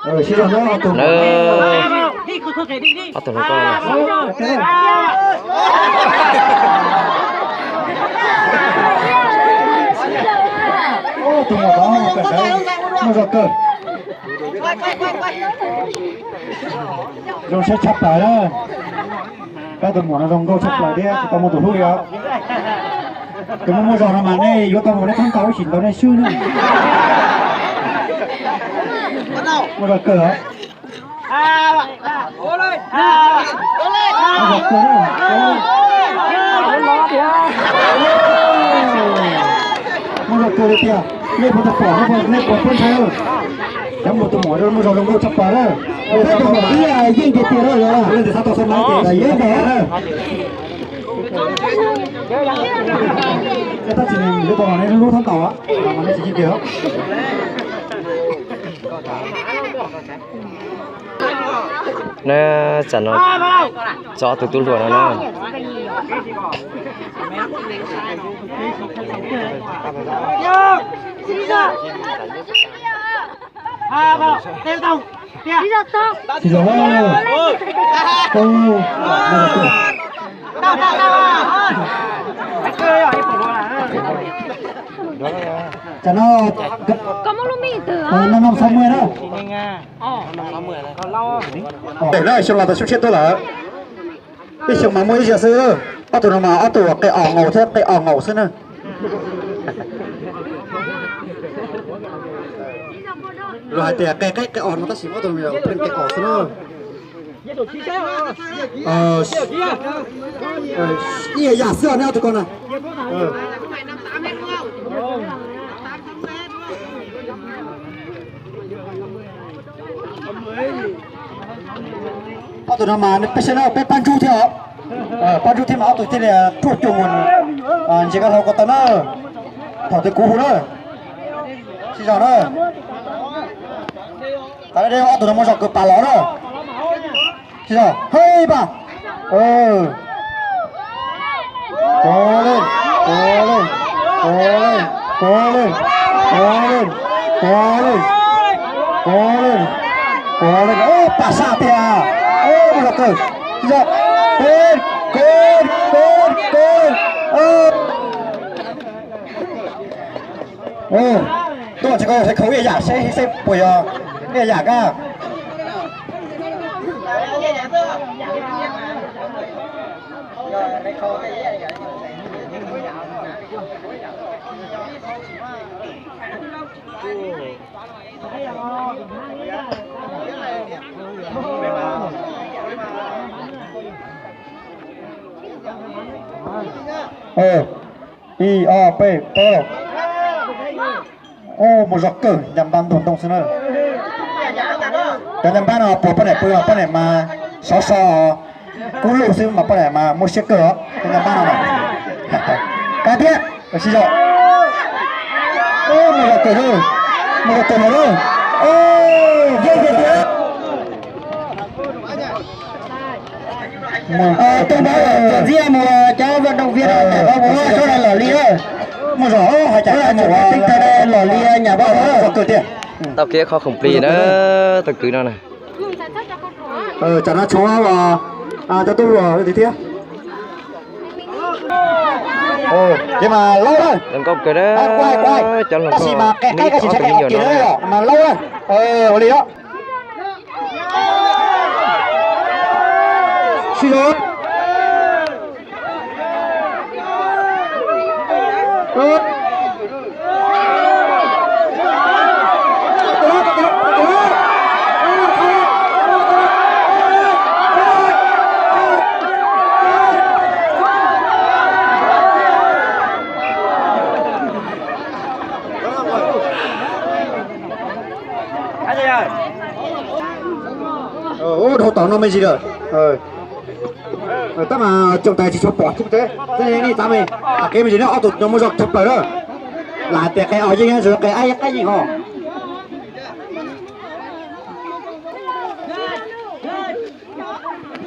Sib zog na, ob tug, ob tug hluas nkauj. Tus muam no muaj zog kawg. Zoo siab tshaj plaws na. Koj tus muam no zoo nkauj tshaj plaws thiab tsis tau muaj tus hlub li os. Tus muaj muaj zog no mas nej yuav tau mus nej thab ntau ib sim ntau nej swb na. Muaj zog kawg os. Muaj zog kawg li tiag, nej puas tau pom, nej puas pub ntshai? Cov muam tus muam muaj zog zoo nkauj tshaj plaws na. Tus muam ib yeej tiag tiag na, leej twg xav tau xav mas yeej ntawd. Tab sis nws yuav tau los nej lub thab ntaus, nej tsis yeej tiag. Na, tsam no tso ob tug tub hluas no na. Tsis los. Tsam no, no no sáu mươi na. Xyoo los tau sib tshiab tuaj lawm. Ib xyoo mas muaj ib zaug xwb. Ob tug no mas ob tug qe os ngaus thiab qe os ngaus xwb na. Luag hais tias qe qaib qe os no tab sis ob tug no pheej qe os xwb na. Ib yam xwb os nej ob tug ko na. Ob tug no mas peb saib na, peb pab ntsuj thiab os. Pab ntsuj thiab mas ob tug thiaj li ruaj cuag mus ntsia koj hlau ko taw na. Thaum twg kuv hu na. Sib zog na. Ob tug no muaj zog kawg pas los na. Sib zog, hei pas. Kov leej, kov leej, kov leej, kov leej, kov leej, kov leej, kov leej, kov leej, kov leej, kov leej, pas saj tiag, muaj zog kawg, sib zog, kov, kov, kov, kov. Tuaj tsis koj yog khau ib yam seb seb puas yog ib yam kab. Ib, ob, peb, plaub. Ub, muaj zog kawg, nyab npab ntug ntoo xwb na. Cov nyab npab no puas poj niam pw mas poj niam mas sov so, kub lug xwb mas poj niam mas muaj siab kawg os, cov nyab npab no mas. Kab thiab, sib zog. Ub, muaj zog kawg, muaj zog kawg no lawm. Yeej tiag tiag. Tuaj ntxiv mus cov vận động viên no, sawv daws lom li, muaj zog hais tias lom li nyam vaj. Tau kev qhov khoom plig na, tau kwv no na. Tsam no tshuav cov tub hluas thiab. Ces mas laub na. Zoo nkauj kawg na. Cov hluas nkauj, ob tug me nyuam no mas laub na. Ua li os. Sib zog. Ub, dhau tom no me ntsis lawm. Tab mas tsoom tais tsis tshua pom tub teb, nej txav me, kev me ntsis na, ob tug no muaj zog tshaj plaws na. Lam hais tias qe os yeej, qe ab qaib yeej os.